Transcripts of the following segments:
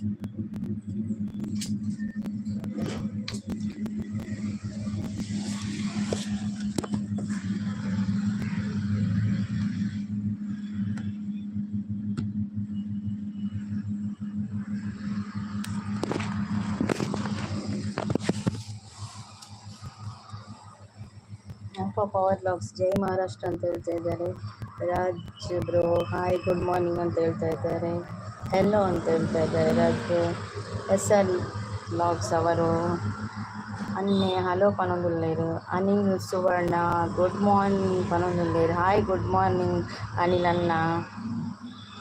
ಅಪ್ಪ power LOX ಜೈ ಮಹಾರಾಷ್ಟ್ರ ಅಂತ ಹೇಳ್ತಾ ಇದ್ದಾರೆ. Raj bro hi good morning ಅಂತ ಹೇಳ್ತಾ ಇದ್ದಾರೆ. ಹೆಲೋ ಅಂತ ಹೇಳ್ತಾ ಇದ್ದಾರೆ Raj bro. S R logs ಅವರು ಅನ್ನೆ ಹಲೋ ಪನೊಂದುಲ್ಲೇರು. ಅನಿಲ್ ಸುವರ್ಣ ಗುಡ್ ಮಾರ್ನಿಂಗ್ ಪನೊಂದುಲ್ಲೇರು. ಹಾಯ್ ಗುಡ್ ಮಾರ್ನಿಂಗ್ ಅನಿಲ್ ಅಣ್ಣ.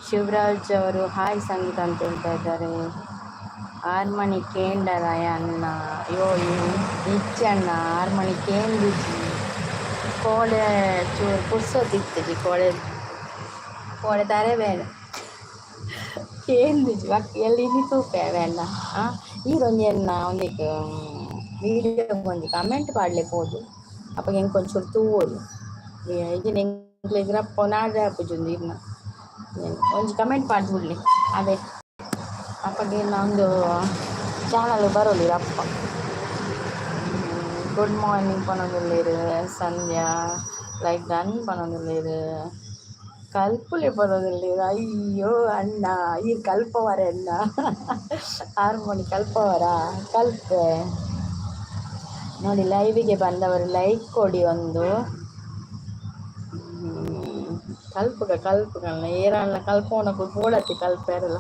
ಶಿವರಾಜ್ ಅವರು ಹಾಯ್ ಸಂಗೀತ ಅಂತ ಹೇಳ್ತಾ ಇದ್ದಾರೆ. ಆರ್ಮಣಿ ಕೇಂಡರಾಯ ಅಣ್ಣ, ಅಯ್ಯೋ ಇಜ್ಜಿ ಅಣ್ಣ, ಆರ್ಮಣಿ ಕೇಂದಿಜಿ. ಕೋಡೆ ಚೂರು ಪುರ್ಸೊತ್ತಿತ್ತಿಜಿ ಕೋಡೆ, ಕೋಡೆ ತಾರೆ ಬೇಡ ಕೇಂದಿಜಿ ಬಕ್ ಎಲ್ಲಿ ಇನಿ ತೂಪೆ ಅವೆಲ್ಲ. ಈರೊಂಜಿ ಎನ್ನ ಒಂದಿಕ್ ವೀಡಿಯೋ ಒಂಜಿ ಕಮೆಂಟ್ ಪಾಡ್ಲೆ ಪೋದು, ಅಪಗ ಎಂಕ್ ಒಂಚೂರು ತೂವೊಲಿ. ಇಜ್ಜಿಂಡ ಎಂಕ್ಲೆಗ್ ರಪ್ಪ ನಾಡ್ರೆ ಆಪುಜಿ ಇರ್ನ. ಒಂಜಿ ಕಮೆಂಟ್ ಪಾಡ್ದು ಬುಡ್ಲೆ ಅವೇ, ಅಪಗ ಎನ್ನ ಒಂದು ಚಾನಲ್ ಬರೋಲಿ ರಪ್ಪ. ಗುಡ್ ಮಾರ್ನಿಂಗ್ ಪನೊಂದುಲ್ಲೆರ್ ಸಂಧ್ಯಾ, ಲೈಕ್ ಡನ್ ಪನೊಂದುಲ್ಲೆರ್. ಕಲ್ಪುಲೆ ಪನೊಂದುಲ್ಲೆರ್. ಅಯ್ಯೋ ಅಣ್ಣ, ಈರ್ ಕಲ್ಪವರೆ ಅಣ್ಣ? ಆರ್ಮೋನಿ ಕಲ್ಪವರ ಕಲ್ಪೆ. ನೋಡಿ, ಲೈವಿಗೆ ಬಂದವರು ಲೈಕ್ ಕೊಡಿ ಒಂದು. ಕಲ್ಪುಗ ಕಲ್ಪುಗ ಏರಲ್ಲ ಕಲ್ಪೋನಕು ಬೋಡತ್ತಿ ಕಲ್ಪೆರಲ್ಲ.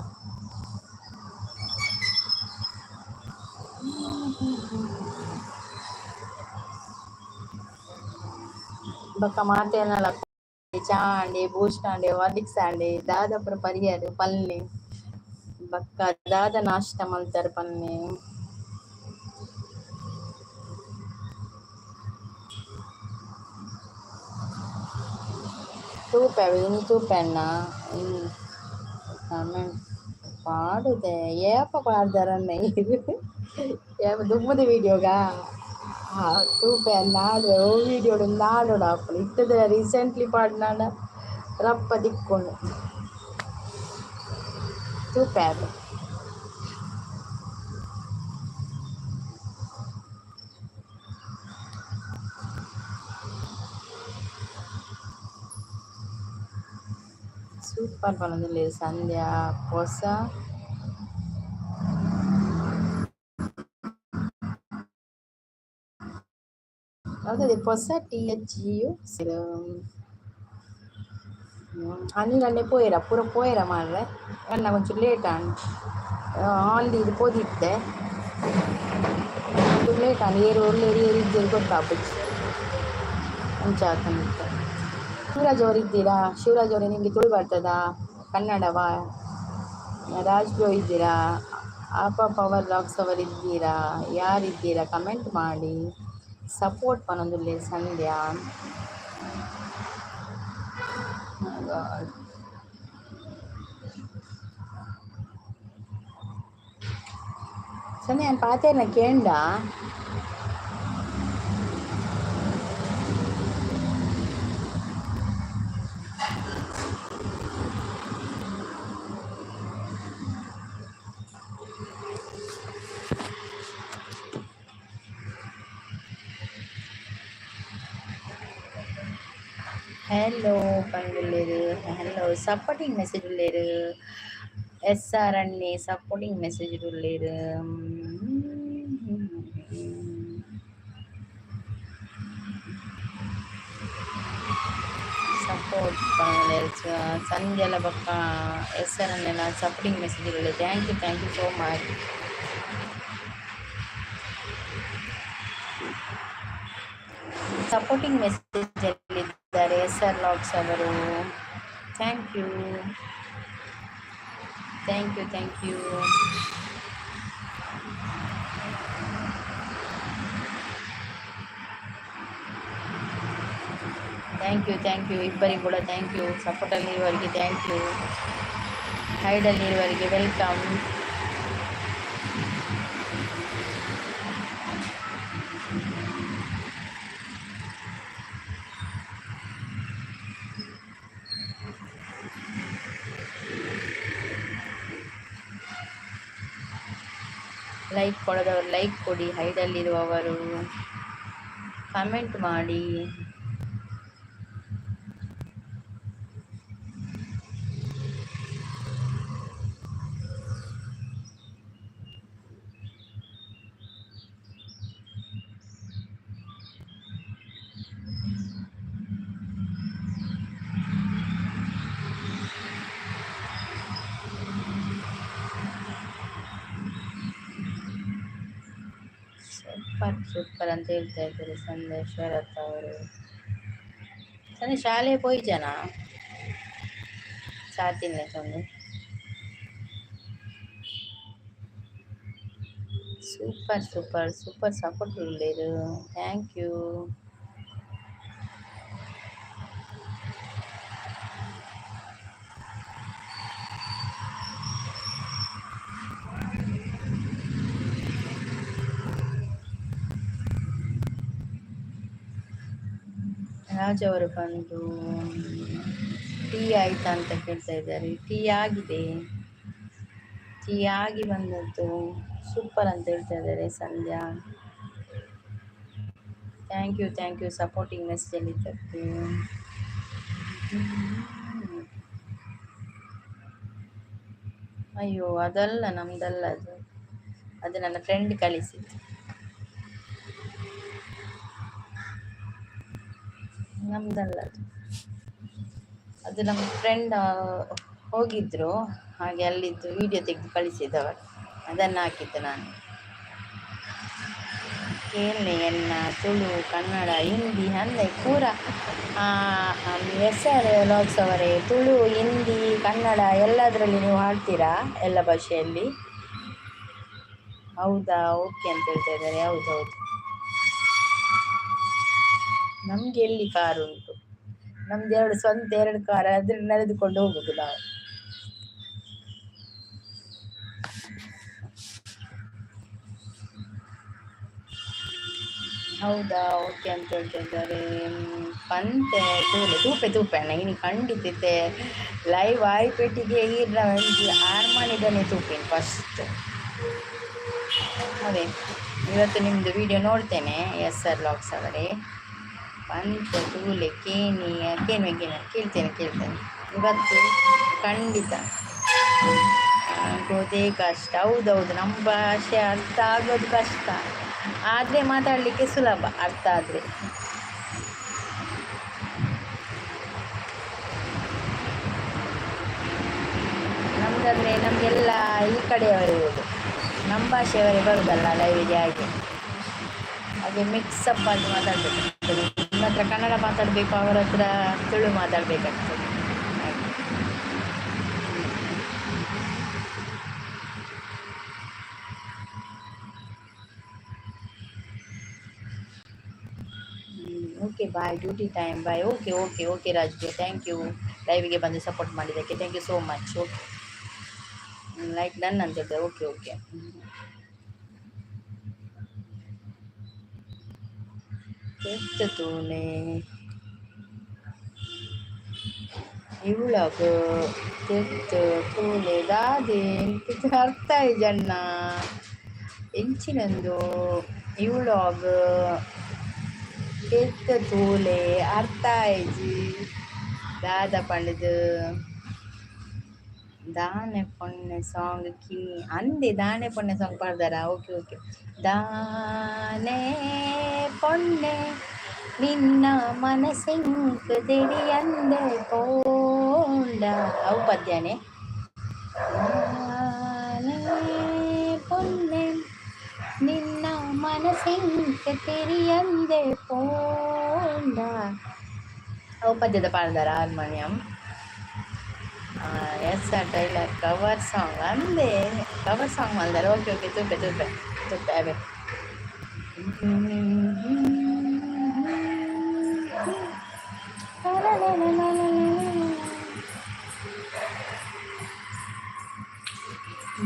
ಬೊಕ್ಕ ಮಾತೆರ್ನಲ ಚಾ ಆಂಡ್, ಬೂಸ್ಟ್ ಆಂಡ್, ಹಾರ್ಲಿಕ್ಸ್ ಆಂಡ್, ದಾದ ಪೂರ ಪರಿಯರ್ ಪನ್ಲೆ. ಬೊಕ್ಕ ದಾದ ನಾಷ್ಟ ಮಲ್ತರ್ ಪನ್ಲೆ. ತೂಪೆ ಇನಿ ತೂಪೆ ಅಣ್ಣ. ಕಮೆಂಟ್ ಪಾಡುದೆ ಏಪ ಪಾಡ್ದರನ್ನ ಏಪ ದುಂಬುದ ವೀಡಿಯೋಗಾ? ತೂಪೆ ನಾಡು ಓ ವೀಡಿಯೋಡು ನಾಡೋಡು ಆಪುಂಡು. ಇತ್ತದ ರೀಸೆಂಟ್ಲಿ ಪಾಡ್ನಾಂಡ ರಪ್ಪ ದಿಕ್ಕುಂಡು. ತೂಪೆ ಅದು. ಸೂಪರ್ ಪನೊಂದುಲ್ಲೆರ್ ಸಂಧ್ಯಾ. ಪೊಸ ಅದೇ ಪೊಸ ಟಿ ಎಚ್ ಯು. ಅನಿಲ್ ಅಣ್ಣೆ ಪೋಯೆರ ಪೂರ ಪೋಯೆರ ಮಾರ್ರೆ? ಎನ್ನ ಒಂಚೂರು ಲೇಟ್ ಆಂಡ್, ಆನ್ ದೀದ್ ಪೋದಿತ್ತೆ, ಒಂಚೂರು ಲೇಟ್ ಆಂಡ್. ಏರ್ ಉಲ್ಲೆರ್ ಏರ್ ಇಜ್ಜೆರ್ ಗೊತ್ತಾಪುಜಿ, ಅಂಚ ಆತುಂಡು ಇತ್ತೆ. ಶಿವರಾಜ್ ಅವರು ಇದ್ದೀರಾ? ಶಿವರಾಜ್ ಅವರೇ, ನಿಮಗೆ ತುಳು ಬರ್ತದಾ, ಕನ್ನಡವಾ? ರಾಜ್ ಬ್ರೋ ಇದ್ದೀರಾ? ಆಪ ಪವರ್ ರಾಕ್ಸ್ ಅವರು ಇದ್ದೀರಾ? ಯಾರಿದ್ದೀರಾ ಕಮೆಂಟ್ ಮಾಡಿ. ಸಪೋರ್ಟ್ ಪನೊಂದುಲ್ಲೆರ್ ಸಂಧ್ಯಾ. ಗಾಡ್, ಸಂಧ್ಯಾ, ಯಾನ್ ಪಾತೆರ್ನ ಕೇಂಡ? ಹಲೋ ಪನೊಂದುಲ್ಲೆರ್. ಹಲೋ ಸಪೋರ್ಟಿಂಗ್ ಮೆಸೇಜ್ ಉಲ್ಲೆರ್. ಎಸ್ ಆರ್ ಅಣ್ಣೆ ಸಪೋರ್ಟಿಂಗ್ ಮೆಸೇಜ್ ಉಲ್ಲೆರ್. ಸಪೋರ್ಟ್ ಸಂಧ್ಯಲ ಬೊಕ್ಕ ಎಸ್ ಆರ್ ಅಣ್ಣೆಲ ಸಪೋರ್ಟಿಂಗ್ ಮೆಸೇಜ್ ಉಲ್ಲೆರ್. Thank you, thank you so much. Supporting message ಅಲ್ಲಿ ಇದ್ದಾರೆ ಎಸ್ ಆರ್ ಲಾಕ್ಸ್ ಅವರು. Thank you, thank you, thank you. Thank you, thank you ಇಬ್ಬರಿಗೂ ಕೂಡ thank you. ಸಪೋರ್ಟಲ್ಲಿ ಇರುವವರಿಗೆ thank you, ಹೈಡಲ್ಲಿ ಇರುವವರಿಗೆ welcome. ಲೈಕ್ ಕೊಡದವರು ಲೈಕ್ ಕೊಡಿ, ಹೈಡಲ್ಲಿರುವವರು ಕಮೆಂಟ್ ಮಾಡಿ. ಸೂಪರ್ ಸೂಪರ್ ಅಂತ ಹೇಳ್ತಾ ಇದ್ದಾರೆ ಸಂಧ್ಯಾ ಶರತ್ ಅವರು. ಸಂಧ್ಯಾ ಶಾಲೆ ಪೋಯಿಜನ ಸಾತಿಲ್ಲ Sandhya. Super super super support ಉಳ್ಳೇರು, thank you. Raj ಅವರು ಬಂದು ಟೀ ಆಯ್ತಾ ಅಂತ ಕೇಳ್ತಾ ಇದ್ದಾರೆ. ಟೀ ಆಗಿದೆ, ಟೀ ಆಗಿ ಬಂದದ್ದು. ಸೂಪರ್ ಅಂತ ಹೇಳ್ತಾ ಇದ್ದಾರೆ Sandhya. Thank you, thank you supporting ಮೆಸೇಜಲ್ಲಿ ಇದ್ದಕ್ಕೆ. ಅಯ್ಯೋ ಅದಲ್ಲ, ನಮ್ದಲ್ಲ ಅದು, ಅದು ನನ್ನ ಫ್ರೆಂಡ್ ಕಳಿಸಿದ್ದು, ನಮ್ದಲ್ಲ ಅದು. ಅದು ನಮ್ಮ ಫ್ರೆಂಡ್ ಹೋಗಿದ್ರು, ಹಾಗೆ ಅಲ್ಲಿದ್ದು ವಿಡಿಯೋ ತೆಗೆದು ಕಳಿಸಿದವರು, ಅದನ್ನು ಹಾಕಿದ್ದು ನಾನು. ಕೇರಳ ಎನ್ನ ತುಳು ಕನ್ನಡ ಹಿಂದಿ ಅಂದೆ ಪೂರ ಎಸ್ ಆರ್ ವ್ಲಾಗ್ಸ್ ಅವರೇ, ತುಳು ಹಿಂದಿ ಕನ್ನಡ ಎಲ್ಲದರಲ್ಲಿ ನೀವು ಹಾಡ್ತೀರಾ ಎಲ್ಲ ಭಾಷೆಯಲ್ಲಿ? ಹೌದಾ, ಓಕೆ ಅಂತ ಹೇಳ್ತಾ ಇದ್ದಾರೆ. ಹೌದೌದು, ನಮ್ಗೆ ಎಲ್ಲಿ ಕಾರ್ ಉಂಟು, ನಮ್ದು ಎರಡು ಸ್ವಂತ ಎರಡು ಕಾರ್, ಅದ್ರಲ್ಲಿ ನಡೆದುಕೊಂಡು ಹೋಗುದು ನಾವು. ಹೌದಾ, ಓಕೆ ಅಂತ ಹೇಳ್ತಾ ಇದ್ದಾರೆ. ಪಂತೆ ತೂಲೆ ತೂಪೆ ತೂಪೆ ಅಣ್ಣ ಇನಿ ಖಂಡಿತ ಲೈವ್ ಆಯ್ಪೆಟ್ಟಿಗೆ ಈರ್ನ ಒಂಜಿ ಆರ್ಮನಿದನೆ ತೂಪಿನ ಫಸ್ಟ್. ಅದೇ ಇವತ್ತು ನಿಮ್ಮದು ವಿಡಿಯೋ ನೋಡ್ತೇನೆ ಎಸ್ ಆರ್ ವ್ಲಾಗ್ಸ್ ಅವರೇ. ಪಂತೆ ತೂಲೆ ಕೇನಿ ಕೇನ್ವೆ ಕೇನ ಕೇಳ್ತೇನೆ ಕೇಳ್ತೇನೆ ಇವತ್ತು ಖಂಡಿತ. ಆಗೋದೇ ಕಷ್ಟ. ಹೌದೌದು, ನಮ್ಮ ಭಾಷೆ ಅರ್ಥ ಆಗೋದು ಕಷ್ಟ, ಆದರೆ ಮಾತಾಡಲಿಕ್ಕೆ ಸುಲಭ ಅರ್ಥ ಆದರೆ. ನಮ್ಮದಂದರೆ ನಮಗೆಲ್ಲ ಈ ಕಡೆಯವರೇ ಇರೋದು, ನಮ್ಮ ಭಾಷೆಯವರೇ ಬರುವುದಲ್ಲ ಲೈವಿಗೆ, ಹಾಗೆ ಹಾಗೆ ಮಿಕ್ಸಪ್ ಆಗಿ ಮಾತಾಡಬೇಕಾಗ್ತದೆ. ನಿಮ್ಮ ಹತ್ರ ಕನ್ನಡ ಮಾತಾಡಬೇಕು, ಅವರ ಹತ್ರ ತುಳು ಮಾತಾಡಬೇಕಾಗ್ತದೆ. ಹಾಗೆ okay, bye, duty time, bye. Okay okay okay Raj, thank you ಲೈವಿಗೆ ಬಂದು ಸಪೋರ್ಟ್ ಮಾಡಿದ್ದಕ್ಕೆ. Thank you so much. Okay, like done ಅಂತ ಹೇಳ್ತಾರೆ. ಓಕೆ ಓಕೆ, ತೂಲೆ ಇವಳಗ ತೆತ್ತು ತೂಲೆ ದಾದೆ ಅರ್ಥ ಜಣ್ಣ ಎಂಚಿನಂದು ಇವಳಾಗ ತೆತ್ತ ತೂಲೆ ಅರ್ಥ ಆಯ್ಜಿ ದಾದ ಪಂಡದು ದಾನೆ ಪೊಣ್ಣೆ ಸಾಂಗ್ ಕಿನ್ನಿ ಅಂದೆ ದಾನೆ ಪೊಣ್ಣೆ ಸಾಂಗ್ ಪಾಡ್ದಾರಾ? Okay okay. ದಾನೆ ಪೊಣ್ಣೆ ನಿನ್ನ ಮನಸ್ಸಿಂಕ್ ಅಂದೆ ಪೋಂಡ ಅವು ಪದ್ಯನೇ. ದಾನೆ ಪೊಣ್ಣೆ ನಿನ್ನ ಮನಸ್ಸಿಂಕ್ ತೆರಿಯಂದೆ ಪೋಂಡ ಅವು ಪದ್ಯದ ಪಾಡ್ದಾರ harmonium. S R tailor cover song ಅಂದೆ, ಕವರ್ ಸಾಂಗ್ ಮಲ್ದಾರ. ಓಕೆ ಓಕೆ, ತೂಪೆ ತೂಪೆ ತೂಪೆ ಅವೇ.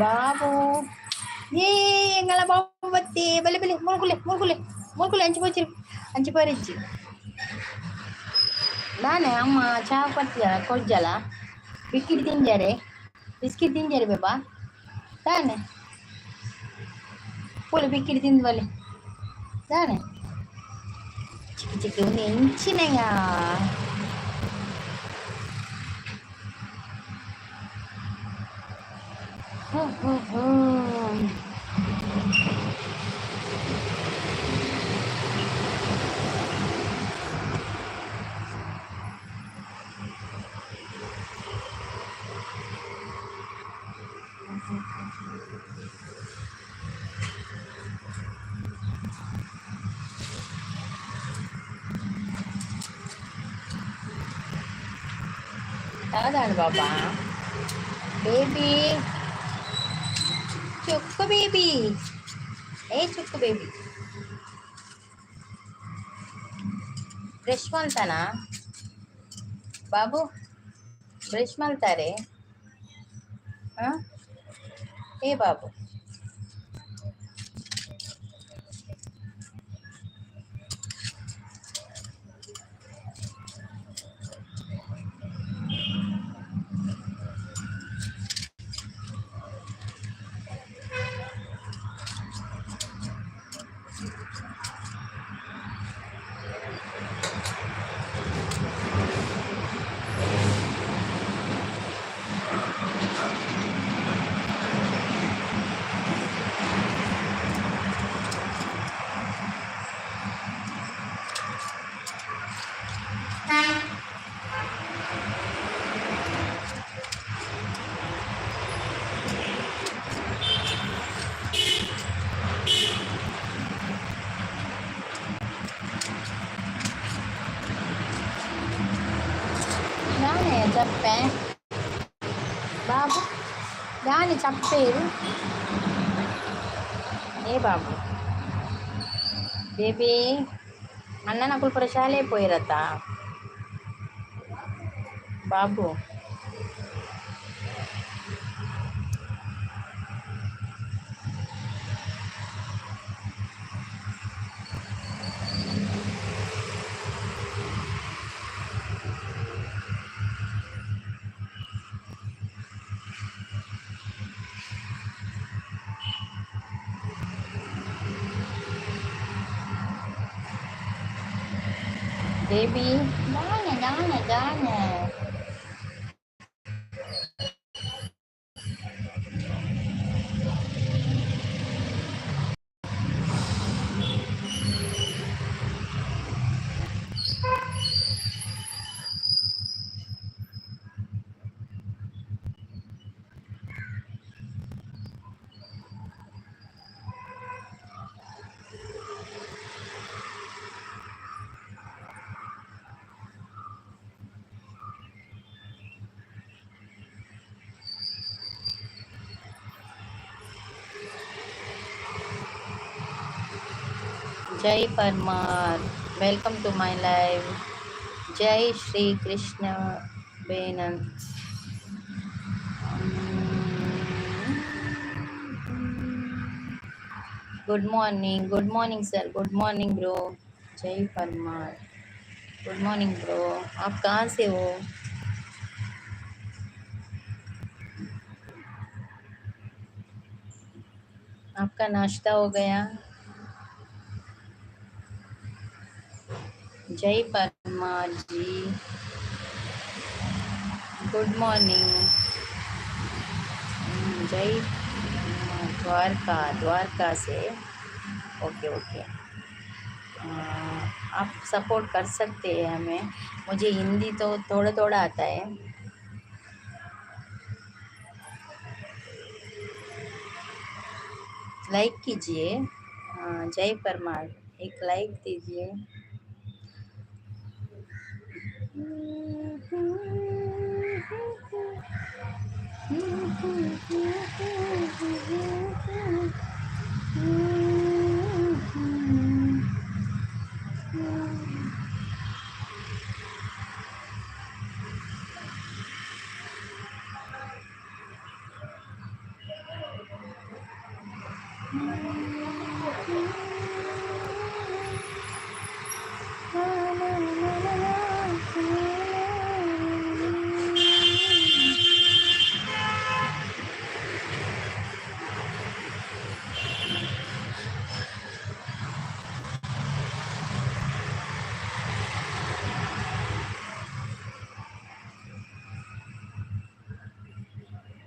ಬಾಬು ಏ ಎಂಗಳ ಬಾಬು ಬತ್ತಿ ಬಲೆ ಬಲೆ ಮುಳ್ಕುಲೆ ಮುಳ್ಕುಲೆ ಮುಳ್ಕುಲೆ ಅಂಚು ಪೋಚಿರಿ ಅಂಚು ಪರಿಚ್ಚಿ ನಾನೇ ಅಮ್ಮ ಚಾ ಕೊಡ್ತಿದ್ದಾಳ ಕೊಜ್ಜಲ ಬಿಸ್ಕಿಟ್ ತಿಂಜಾರೆ, ಬಿಸ್ಕಿಟ್ ತಿಂಜಾರೆ ಬೇಬಾ ತಾನೆ. ಪೋಲೆ ಬಿಕ್ಕಿಡಿ ತಿಂದು ಬಲೆ ದಾನೆ. ಚಿಕ್ಕ ಚಿಕ್ಕ ಒಂದು ಎಂಚಿನಯ್ಯ. ಹೋ ಹೋ ಹೋ. ದಾದಾಂಡ್ ಬಾಬಾ? ಬೇಬಿ, ಚುಕ್ಕು ಬೇಬಿ, ಏ ಚುಕ್ಕು ಬೇಬಿ, ಬ್ರಷ್ ಮಲ್ತಾನಾ ಬಾಬು? ಬ್ರಷ್ ಮಲ್ತಾರೆ? ಹಾಂ, ಏ ಬಾಬು. ನಾನೇ ಚಪ್ಪೆ ಬಾಬು, ದಾನೆ ಚಪ್ಪೇರು? ಏ ಬಾಬು, ಬೇಬಿ, ಅಣ್ಣನ ಪೂರ ಶಾಲೆ ಪೋಯಿರತ್ತಾ ಬಾಬು? ಬೇಬಿ, ದಾನೆ ದಾನೆ ದಾನೆ? Jai Parmar, welcome to my live. Jai Shri Krishna Benan. Good morning, good morning sir, good morning bro. Jai Parmar, good morning bro. आप कहाँ से हो? आपका नाश्ता हो गया? जय परमार जी, गुड मॉर्निंग। जय द्वारका, द्वारका से। ओके ओके, आप सपोर्ट कर सकते हैं हमें। मुझे हिंदी तो थोड़ा थोड़ा आता है। लाइक कीजिए। जय परमार, एक लाइक दीजिए।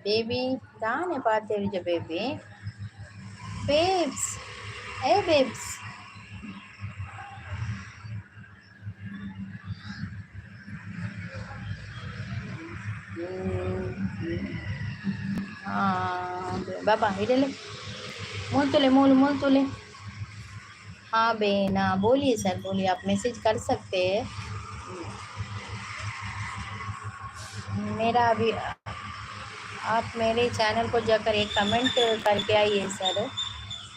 ಬೇಬಿ ದಾನೆ ಪಾತೆರುಜ ಬೇಬಿ? ಬೇಬ್ಸ್, ಏ ಬೇಬ್ಸ್. ಬಾಬಾ, ಇಡಲೆ ಮೂಲ್ ಮೂಲು ಮೂಲ್ ತುಲೆ. हाँ बहन, हाँ बोलिए सर, बोलिए। आप मैसेज कर सकते हैं। मेरा अभी आप मेरे चैनल को जाकर एक कमेंट करके आइए सर,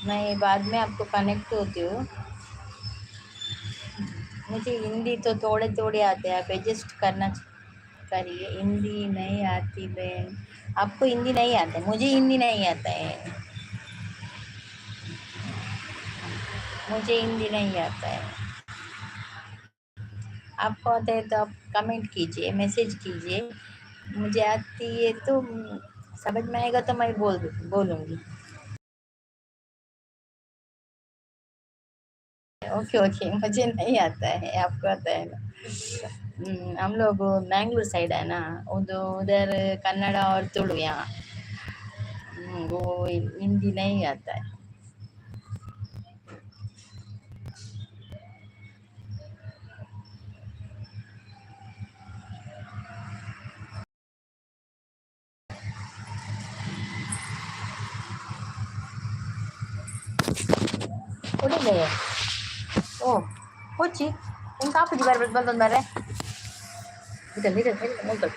मैं बाद में आपको कनेक्ट होती हूँ। मुझे हिंदी तो थोड़े थोड़े आते हैं, आप एडजस्ट करना करिए। हिंदी नहीं आती बहन? आपको हिंदी नहीं आता? मुझे हिंदी नहीं आता है। मुझे हिंदी नहीं आता है। आपको आता है तो आप कमेंट कीजिए, मैसेज कीजिए। मुझे आती है तो समझ में आएगा तो मैं बोलूँगी। ओके ओके, मुझे नहीं आता है, आपको आता है ना? हम लोग मैंगलोर साइड है ना, उधर उधर कन्नड़ा और तुलु यहाँ। वो हिंदी नहीं आता है। उड़ गए। ಓ ಹೋಚಿ ಹೆಂಗೆ ಕಾಪುಜಿ ಬರ್ಬೇಕು ಬಂದೊಂದು ಮರೆ. ಇದಲ್ಲ ಇದಲ್ಲ ಇಲ್ಲ ಮುಗ್ದಳು.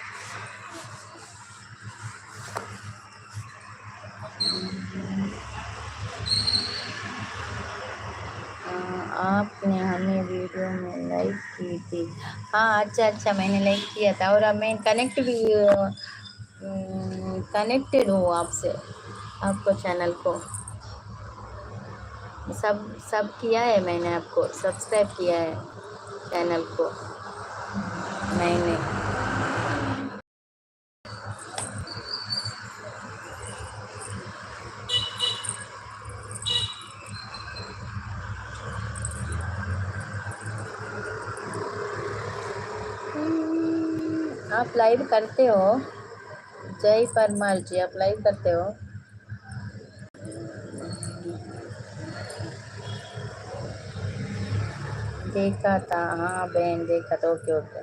आपने हमें वीडियो में लाइक की थी। हाँ, अच्छा अच्छा, मैंने लाइक किया था और मैं कनेक्ट भी कनेक्टेड हूँ आपसे। आपको चैनल को सब सब किया है मैंने, आपको सब्सक्राइब किया है चैनल को मैंने। आप लाइव करते हो जय परमार जी? आप लाइव करते हो? देखा था, हाँ बहन, देखा था। ओके ओके,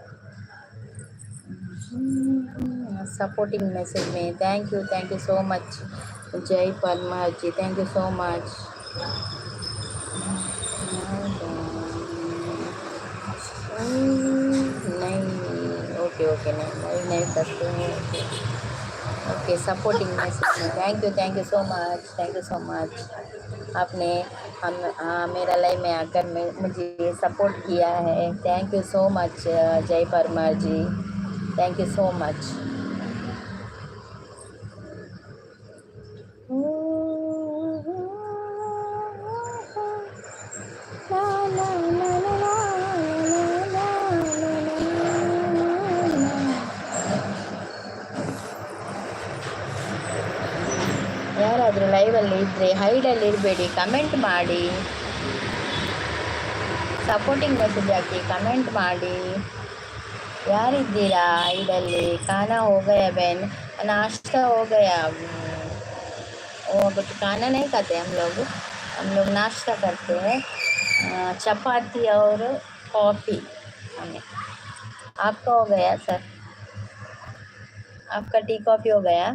सपोर्टिंग मैसेज में thank you so much Jai Parmar ji, thank you so much. नहीं, ओके ओके, नहीं नहीं नहीं करते हैं। ओके ओके, सपोर्टिंग मैसेज में thank you so much, thank you so much. आपने हम हाँ मेरा लाइव में आकर मुझे सपोर्ट किया है। Thank you so much Jai Parmar ji, thank you so much. ಯಾರಾದರೂ ಲೈವಲ್ಲಿ ಇದ್ದರೆ ಹೈಡಲ್ಲಿ ಇರಬೇಡಿ, ಕಮೆಂಟ್ ಮಾಡಿ, ಸಪೋರ್ಟಿಂಗ್ ಮೆಸೇಜ್ ಹಾಕಿ, ಕಮೆಂಟ್ ಮಾಡಿ। ಯಾರಿದ್ದೀರಾ ಹೈಡಲ್ಲಿ? खाना हो गया बहन? नाश्ता हो गया। वो खाना नहीं खाते हम लोग, हम लोग नाश्ता करते हैं, चपाती और कॉफ़ी हमें। आपका हो गया सर? आपका टी कॉफ़ी हो गया?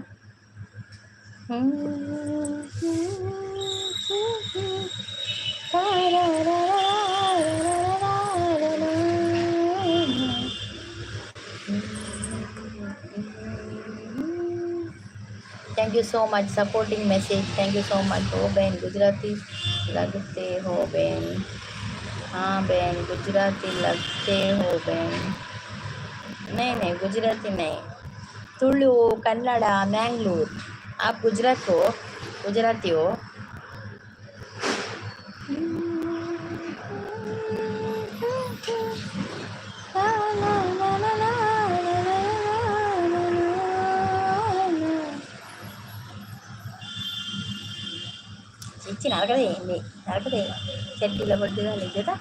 Thank you so much supporting message, thank you so much. हो बहन, गुजराती लगते हो बहन। हाँ बहन, गुजराती लगते हो बहन। नहीं नहीं, गुजराती नहीं, तुलु, कन्नड़ा, मैंगलोर। आप गुजरात हो? गुजराती हो? ಚಿಚ್ಚಿ ನರಕದೆ ఏంది నరకదే చట్టీలో పడ్డుగా లేదా?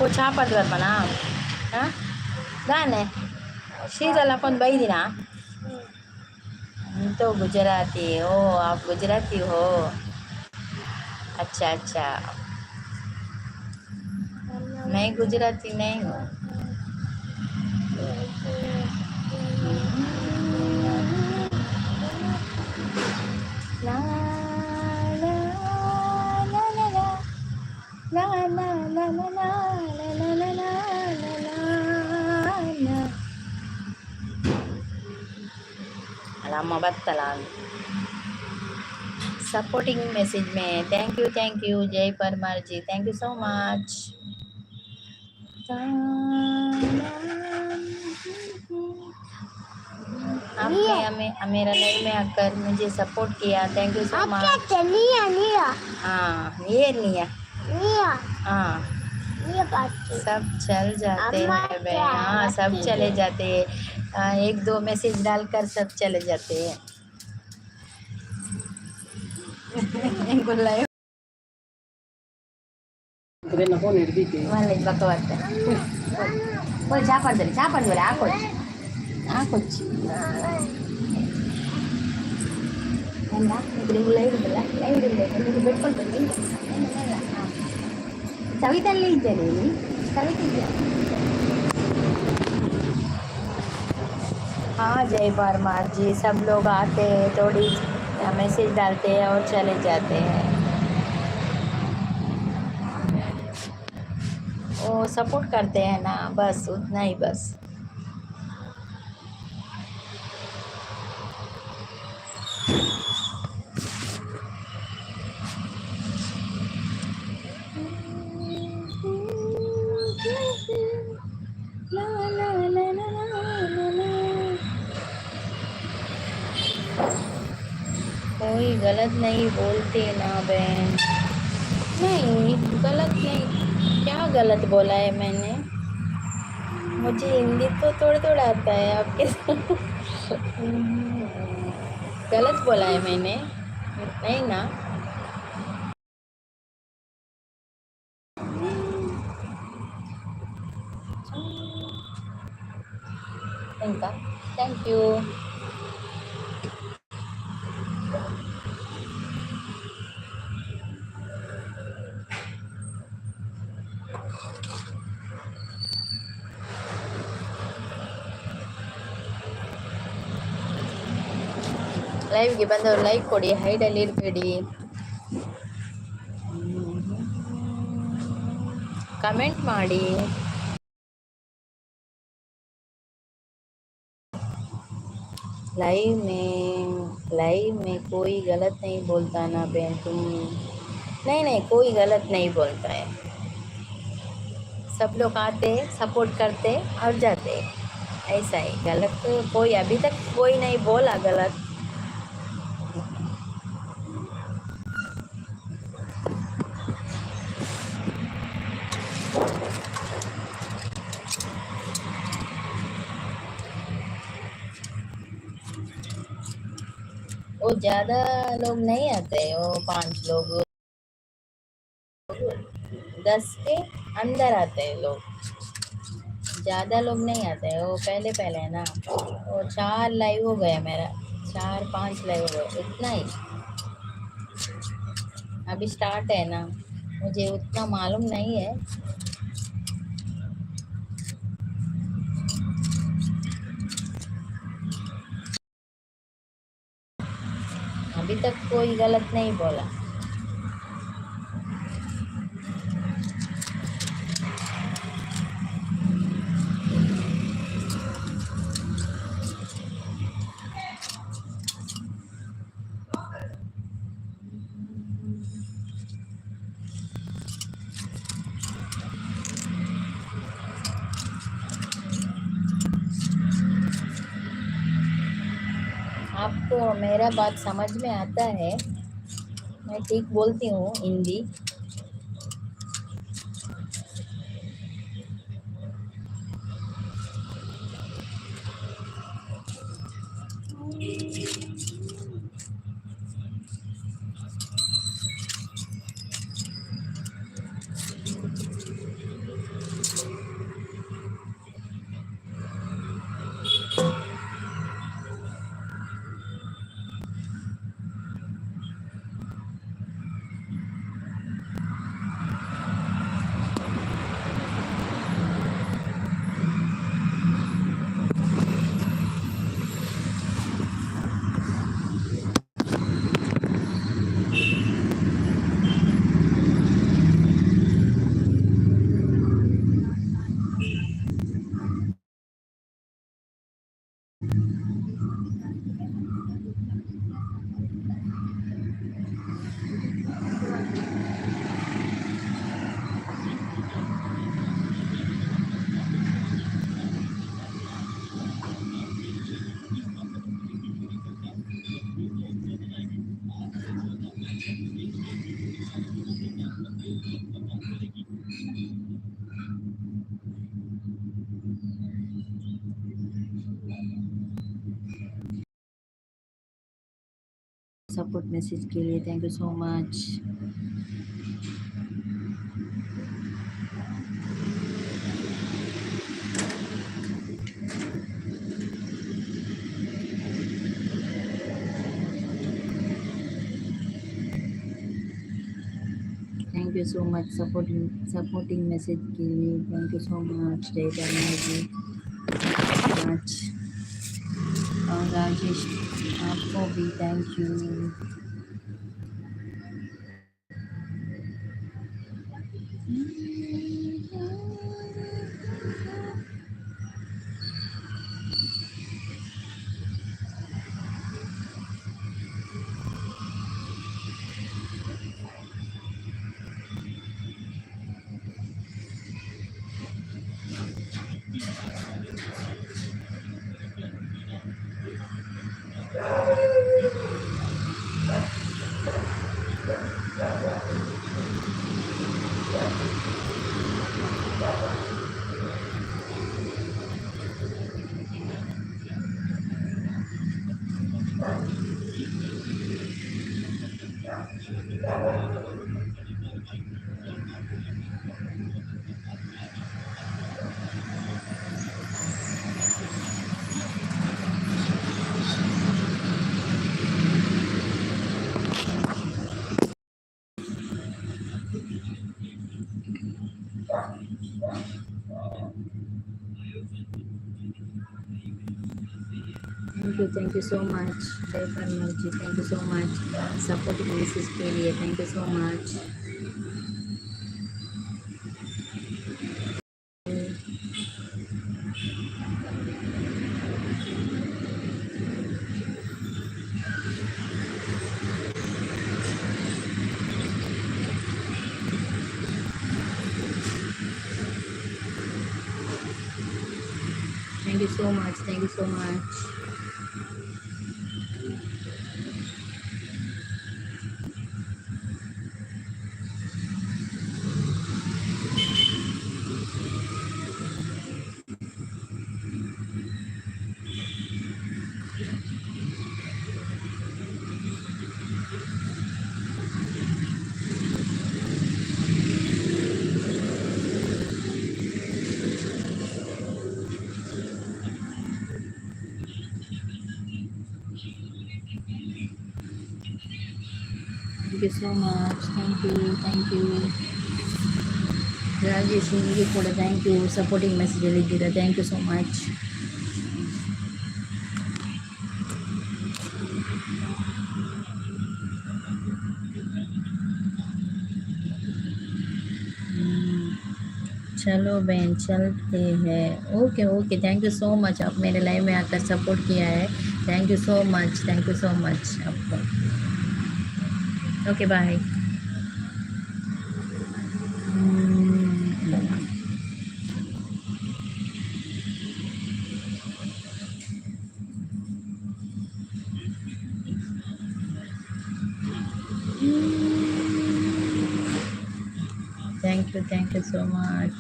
ఓ చాపడు ಬರ್ಬನಾ? ಹಾಂ, ದಾನೆ. ಶೀತಲ್ ಹಾಕೊಂಡು ಬೈದಿನಾ? तो गुजराती हो आप? गुजराती हो? अच्छा अच्छा। मैं गुजराती नहीं हूँ। ला ला ला ला ला ला ला ला ला ला ला ला ला ला. ಅಲ್ಲ ಬತ್ತಲ. सपोर्टिंग मैसेज में thank you, thank you Jai Parmar ji, thank you so much. आपने हमें मेरा लाइव में आकर मुझे सपोर्ट किया, thank you so much. हाँ, ये निया। हाँ, सब चल जाते हैं बहन। हाँ, सब चले जाते हैं। हाँ, एक दो मैसेज डालकर सब चले जाते हैं। ಲೈವ್ ಫೋನ್ ಹಿಡ್ದೈತಿ. ಮಲ್ಲ ಪಕ್ಕ ಬರ್ತಾರೆ. ಓ, ಚಾ ಪಡ್ತಾರೆ, ಚಾ ಪಡ್ತಾರೆ. ಹಾಕೊಚ್ಚಿ ಹಾಕೊಚ್ಚಿ. ಅಲ್ಲ, ನಿಮ್ಗೆ ಲೈವ್ ಉಂಟಲ್ಲ, ಲೈವ್ ಇಲ್ಲ, ನಿಮಗೆ ಬೆಟ್ಕೊಂಡು ಇಲ್ಲ. ಸವಿತಲ್ಲೇ ಇದ್ದಾರೆ, ಸವಿತ ಇದ್ದಾರೆ. हाँ जय परमार जी, सब लोग आते हैं, थोड़ी मैसेज डालते हैं और चले जाते हैं। वो सपोर्ट करते हैं ना, बस उतना ही बस। ला ला ला ला ला ला। कोई गलत नहीं बोलते ना बहन? नहीं, गलत नहीं। क्या गलत बोला है मैंने? मुझे हिंदी तो थोड़ा थोड़ा आता है। आपके गलत बोला है मैंने? नहीं ना? ಎಂತ? Thank you. ಲೈವ್ಗೆ ಬಂದವರು ಲೈಕ್ ಕೊಡಿ, ಹೈಡಲ್ಲಿ ಇರಬೇಡಿ. ಕಮೆಂಟ್ ಮಾಡಿ. लाइव में कोई गलत नहीं बोलता ना बहन तुम? नहीं नहीं, कोई गलत नहीं बोलता है। सब लोग आते, सपोर्ट करते और जाते, ऐसा ही। गलत तो कोई अभी तक कोई नहीं बोला गलत। वो ज़्यादा लोग नहीं आते, वो पांच लोग, 10 के अंदर आते हैं लोग, ज़्यादा लोग नहीं आते हैं। वो पहले पहले है ना, वो चार लाइव हो गया मेरा, चार पांच लाइव हो गए, इतना ही। अभी स्टार्ट है ना, मुझे उतना मालूम नहीं है। अभी तक कोई गलत नहीं बोला। आपको मेरा बात समझ में आता है? मैं ठीक बोलती हूँ हिंदी? Support message के लिए thank you so much. Thank you so much supporting supporting message के लिए thank you so much जय जी मच। और राजेश आपको भी thank you. Thank you so much Jai Parmar ji, thank you so much supporting message के लिए thank you so much. Thank you so much, thank you so much. Thank you so much, thank you, thank you Rajesh ನಿಮಗೆ ಕೂಡ thank you. Supporting message ಹೇಳಿದ್ದೀರಾ, thank you so much. चलो बहन चलते हैं। Okay okay, thank you so much, आप मेरे live में आकर सपोर्ट किया है, thank you so much, thank you so much आपको। Okay bye. Thank you, thank you so much,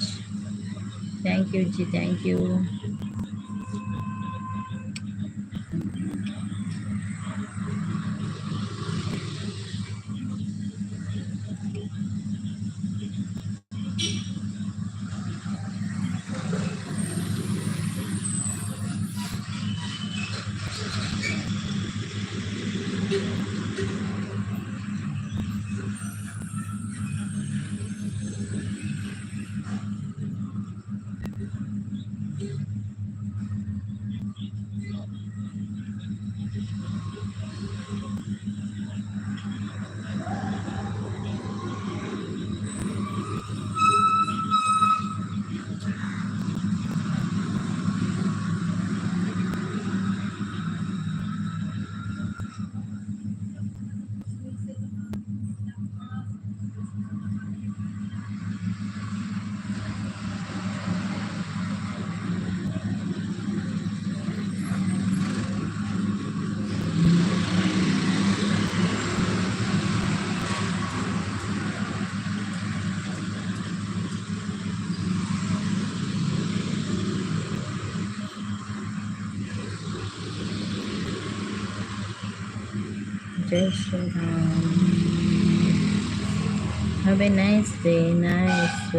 thank you ji, thank you. Jai Shriram. Have a nice day. Nice.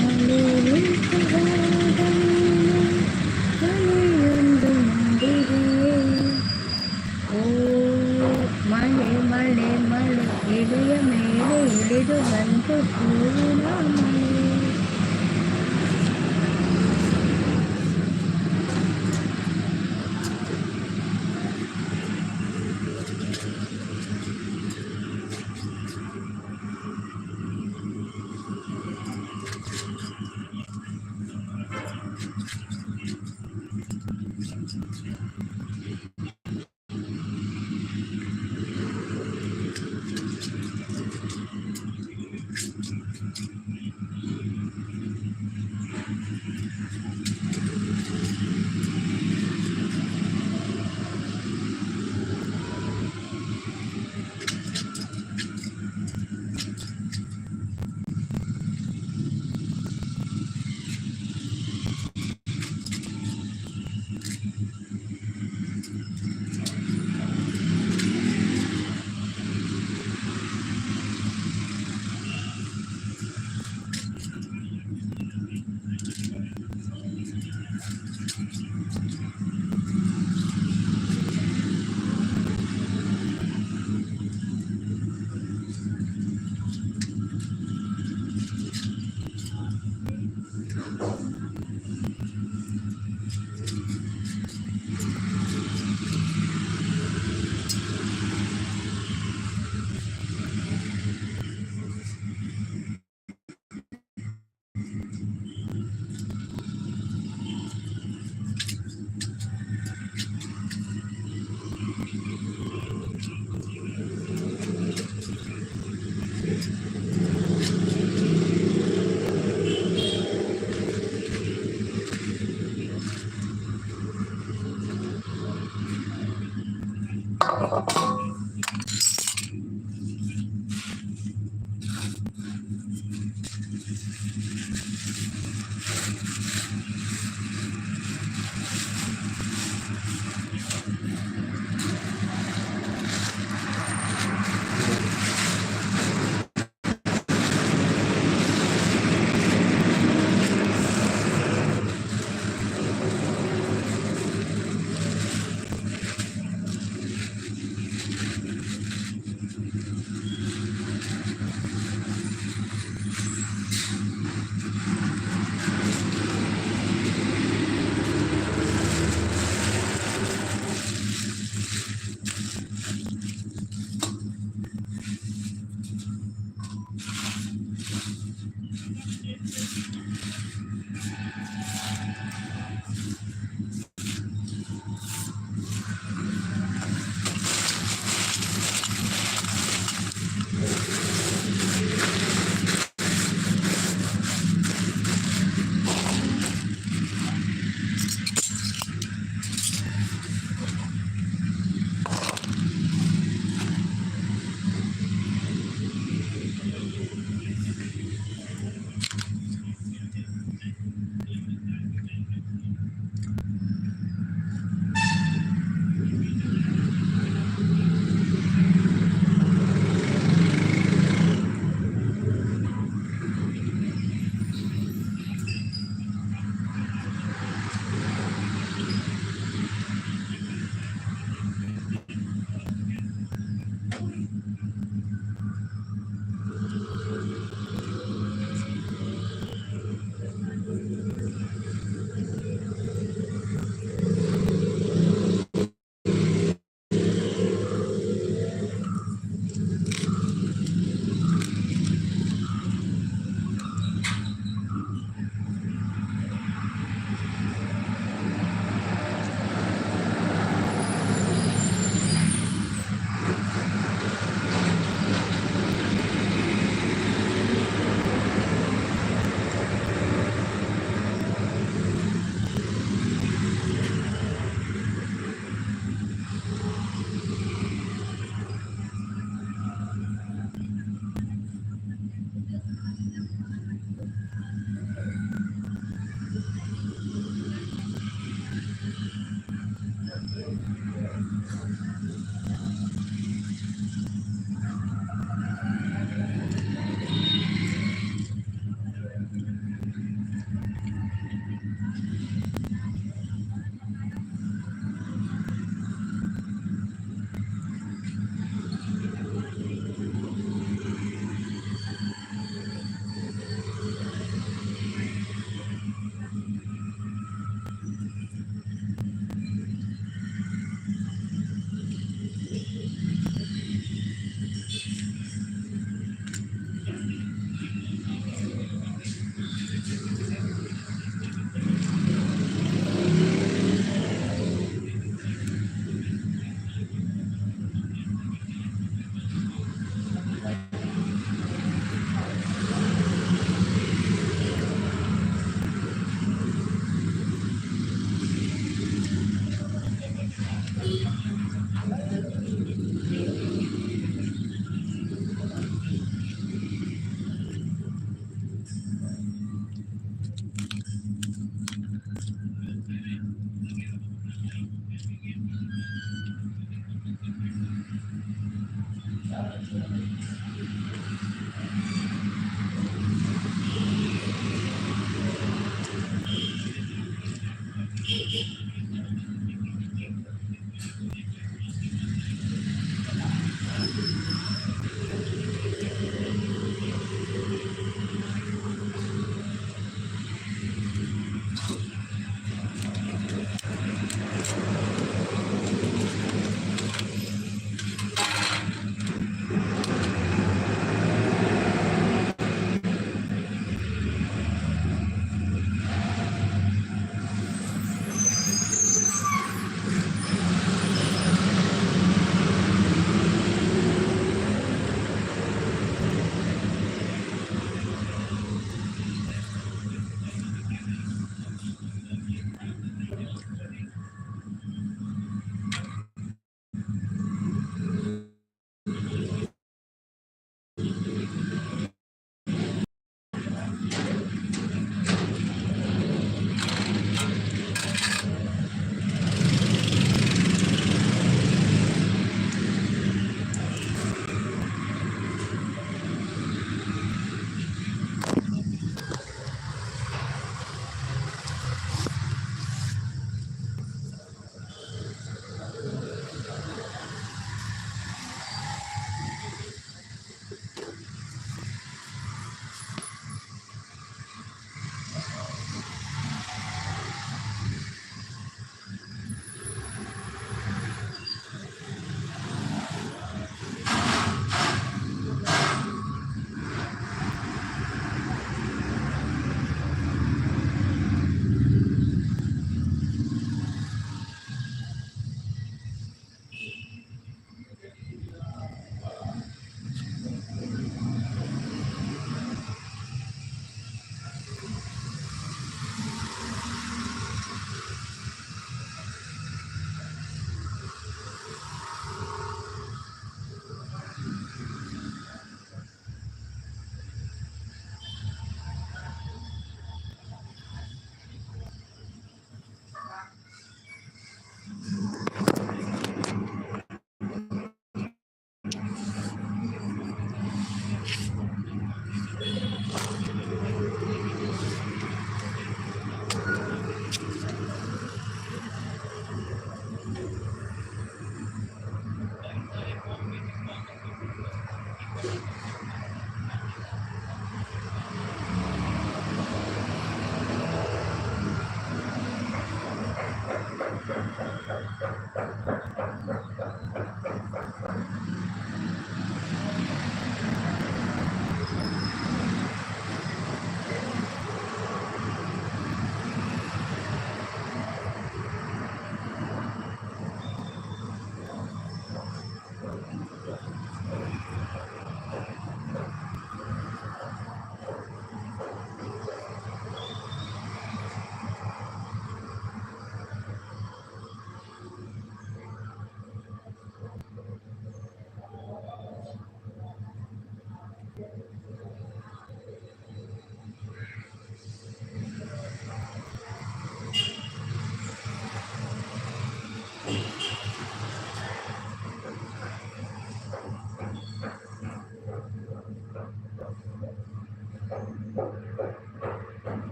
ಮಳೆ ನಿಂತು ಹೋದ ಮೇಲೆ ಮಳೆಯೊಂದು ಮಾಡಿದೆಯೇ? ಓ ಮಳೆ ಮಳೆ ಮಳೆ, ಎದೆಯ ಮೇಲೆ ಇಳಿದು ಬಂತು ಹೂವಿನ ಮಳೆ.